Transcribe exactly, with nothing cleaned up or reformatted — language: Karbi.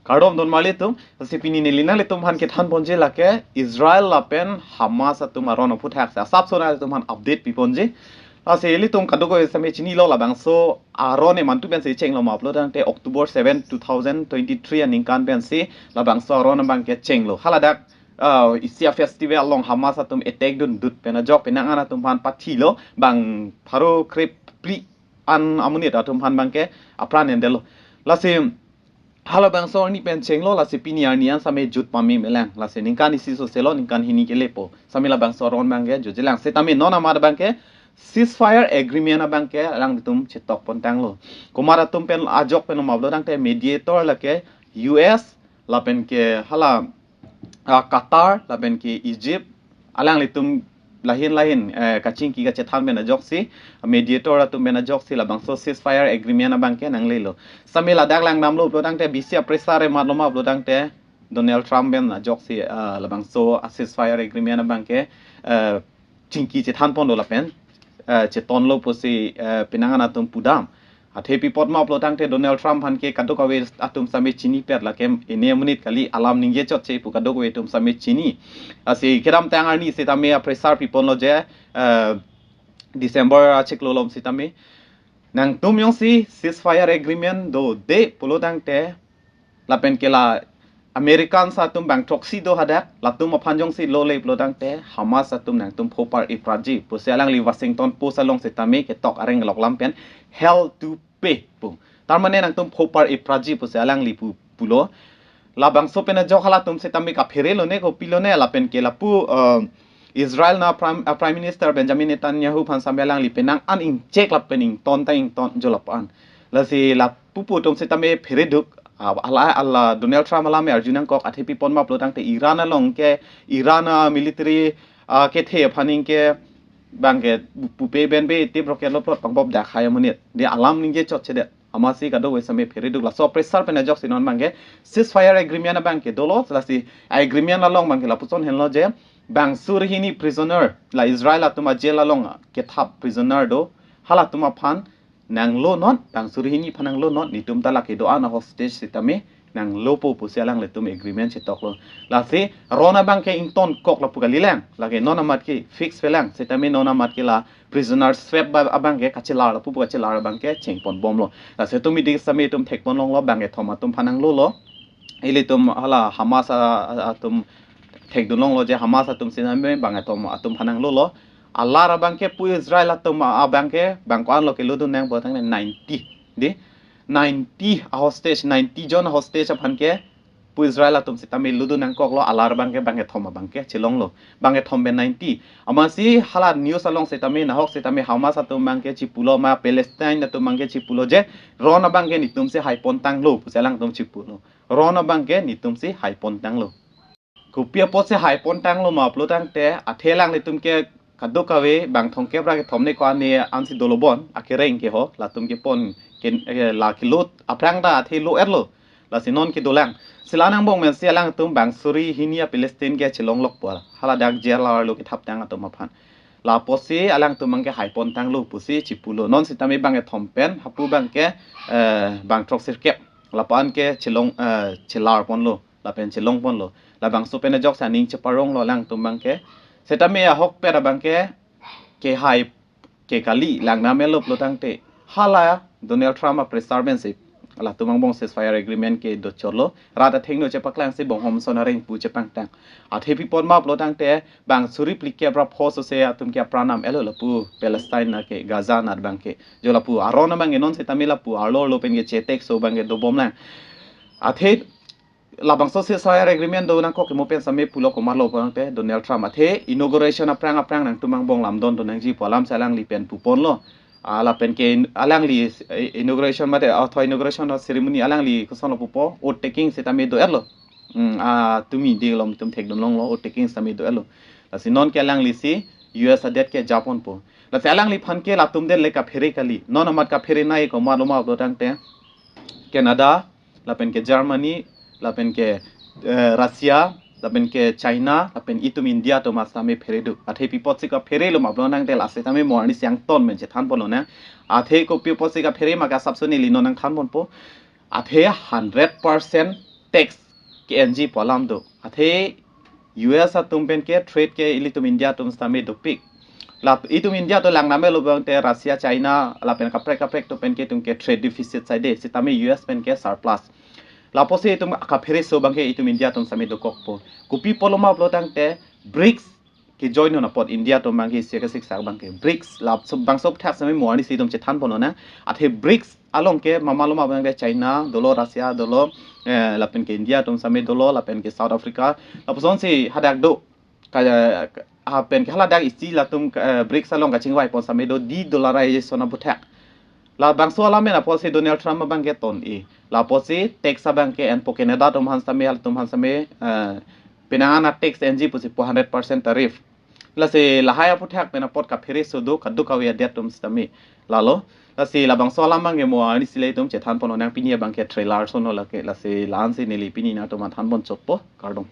Kardom don marli atum, lasi pini neli nanglitum aphan kethan ponji lake Israel lapen Hamas atum aron aphuthak si asapso nanglitum aphan update pi ponji. Lasi ilitum kadokave sitame chinilo, labangso aron emantu pensi chenglo ma pulo tangte October seven, two thousand twenty-three aningkan pensi labangso aron abangke chenglo. Haladak, ah, isi a-festival along Hamas atum attack dundut pen ajok penang an atum aphan pathilo, bang pharo krepri an amonit atum aphan abangke apran endetlo. Lasi halabangso arni pen chenglo, lasi pini arni an sitame jut pame melang. Lasi ningkan isi soselo, ningkan hini kelepo. Sitame labangso aron abangke jutjelang. Sitame non amat abangke ceasefire agreement abangke alangtum chetok pontanglo. Komat atum pen ajok pen ma pulo tangte mediator lake U S, lapen ke hala, ah, Qatar, lapen ke Egypt, alanglitum lahin lahin, eh, kachingki kachethan pen ajoksi, mediator atum pen ajoksi labangso ceasefire agreement abangke nanglelo. Sitame ladak langdamlo pulo tangte bisi a-pressure ematlo ma pulo tangte Donald Trump pen ajoksi, ah, labangso a-ceasefire agreement abangke, eh, chingki chethan ponlo lapen, eh, chetonlo pusi, eh, penang an atum pudam. Athe pi apot ma pulo tangte Donald Trump aphan ke kadokave atum sitame chinipet, lake ini amonit kali, alam ningje chotche pu kadokave atum sitame chini. Lasi kedamtang arni sitame a-pressure pi ponlo je, eh, December achiklo along sitame nangtum jongsi ceasefire agreement dode pulo tangte, lapen ke la Americans atum bang throksi do hadak, latum aphan jongsi lole pulo tangte Hamas atum nangtum phopar ipratji pusi alangli Washington Post along sitame ketok areng loklam pen hell to pay pu. Tar mane nangtum phopar ipratji pusi alangli pu, pulo. Labangso pen ajok halatum sitame kapherelo ne, kopilo ne, lapen ke lapu, eh, Israel na Prime, ah, Prime Minister Benjamin Netanyahu aphan sitame alangli penang an ingchek lapen ington ta ington jolap an. Lasi lapu pu atum sitame phereduk, ah, ala, ala Donald Trump alam arju nangkok, athe pi apot ma pulo tangte Iran along ke, Iran a-military, ah, kethe aphan ingke bangke pupe benbe tip rocket lo plot pangbop dak hai amonit. Dia alam ningje chotchedet. Amatsi kadokave sitame phereduk, laso a-pressure pen ajoksi non abangke ceasefire agreement abangke dolo, lasi agreement along abangke lapuson henlo je bang suri hini prisoner, la Israel atum a-jail along kethap prisoner do, halatum aphan nanglo non, bang suri hini aphan nanglo non, netum ta lake do-an a-hostage sitame nanglopo pusi alanglitum agreement chetoklo. Lasi aron abangke ingtonkok lapu kalilang, lake non amat ke fix pelang, sitame non amat ke la prisoner swap ba abangke kachelar lapu pu kachelar abangke chengponbomlo. Lasi itum midi sitame itum thekponlonglo, bangkethom atum aphan nanglolo. Ilitum hala Hamas a, a, atum thekdunlonglo je Hamas atum sitame bangkethom atum aphan nanglolo. Alar abangke pu Israel atum a, abangke bang ko-anlo kelodun nang pulo tangte ninety. Di ninety a-hostage, ninety jon hostage aphan ke pu Israel atum sitame lodun nangkoklo, alar abangke bangkethom abangke chelonglo. Bangkethom pen ninety. Amatsi hala news along sitame nahok sitame Hamas atum abangke chipulo ma Palestine atum abangke chipulo je ron abangke netumsi haipontanglo pusi alangtum chipulo. Ron abangke netumsi haipontanglo. Kopi apotsi haipontanglo ma pulo tangte, athe alanglitum ke kadokave bang thomkep ra kethom ne ko-an ne ansi dolo bon, akereng ke ho, latum kepon ke, eh, la kelo aphrang ta athe lo-etlo. Lasi non kedolang. Si la angbong pensi alangtum bang suri hini a-Palestine ke chelonglokpo, haladak jail arlo kethaptang atum aphan. Lapotsi alangtum abangke haipontanglo pusi chipulo. Non sitame bangkethom pen hapu abangke, eh, bang throksirkep lapu-an ke chelong, eh, chelarponlo, lapen chelongponlo. Labangso pen ajoksi aning cheparonglo alangtum abangke. Sitame ahokpet abangke kehai ke kali, langdam-etlo pulo tangte hala Donald Trump a-pressure pensi latum angbong ceasefire agreement ke dochotlo. Rat athengno chepaklangsi bonghom son areng pu chepangtang. Athe pi apot ma pulo tangte bang suri phlikep ra pho sose atum ke apran nam-etlo lapu Palestine na ke, Gaza na abangke. Jo lapu aron abangke non sitame lapu arlo arlo pen ke chetekso abangke dobomlang. Athe labangso ceasefire agreement do nangkok ke mo pen sitame pulo komatlo pulo tangte Donald Trump athe inauguration aphrang aphrang nangtum angbong lamdon do nangji pu alamsi alangli pen puponlo. Ah, lapen ke in-, alangli, eh, inauguration mate, ah, tho inauguration ceremony alangli kosonlo pupo, oath taking sitame do-etlo. Hmm, ah, tumi dilom tum thekdunlonglo, oath taking sitame do-etlo. Lasi non ke alanglisi U S adet ke japonpo. Lasi alangliphan ke latum den le kaphere kali. Non amat kaphere nai komatlo ma pulo tangte Canada, lapen ke Germany, lapen ke, eh, Russia, lapen ke China, lapen itum India atum sitame phereduk. Athe pi apotsi kapherelo ma pulo tangte lasi tame mo arnisi angton pen chethanponlonang. Athe kopi apotsi kaphere ma ke asapso neli non nangthanponpo. Athe hundred percent tax ke-enji pu alam do. Athe U S atum pen ke trade ke ilitum India atum sitame dopik. La itum India atum lang name lo bang te Russia, China, lapen kaprek kaprek atum pen ke itum ke trade deficit side, sitame U S pen ke surplus. Lapusi itum kaphere so bang ke itum India atum sitame dokokpo. Kopi apotlo ma pulo tangte BRICS ke join hon apot India atum bang ke isi ke siksak bang ke BRICS la so bangso aphuthak sitame mo arnisi itum chethan pon lonang. Athe BRICS along ke mama lo ma bang ke China dolo, Russia dolo, eh, lapen ke India atum sitame dolo, lapen ke South Africa. Lapusonsi hadak do ka, ha pen ke haladak isi latum, eh, BRICS along kachingvai pon sitame do de-dollarization aphuthak. Labangso alam pen apotsi Donald Trump abang ke ton-e. Lapusi tax abang ke enpo, Canada atum aphan sitame, halatum aphan sitame, eh, penang an a-tax enji pusi pu hundred percent tariff. Lasi lahai aphuthak pen apot kaphere so do, kadokave adet atum sitame. Lalo, lasi labangso alam bang ke mo arnisi le itum chethan pon lonang, pini abang ke trailer so no lake, lasi la-ansi neli pini nangtum aphan than pon chokpo, kardom.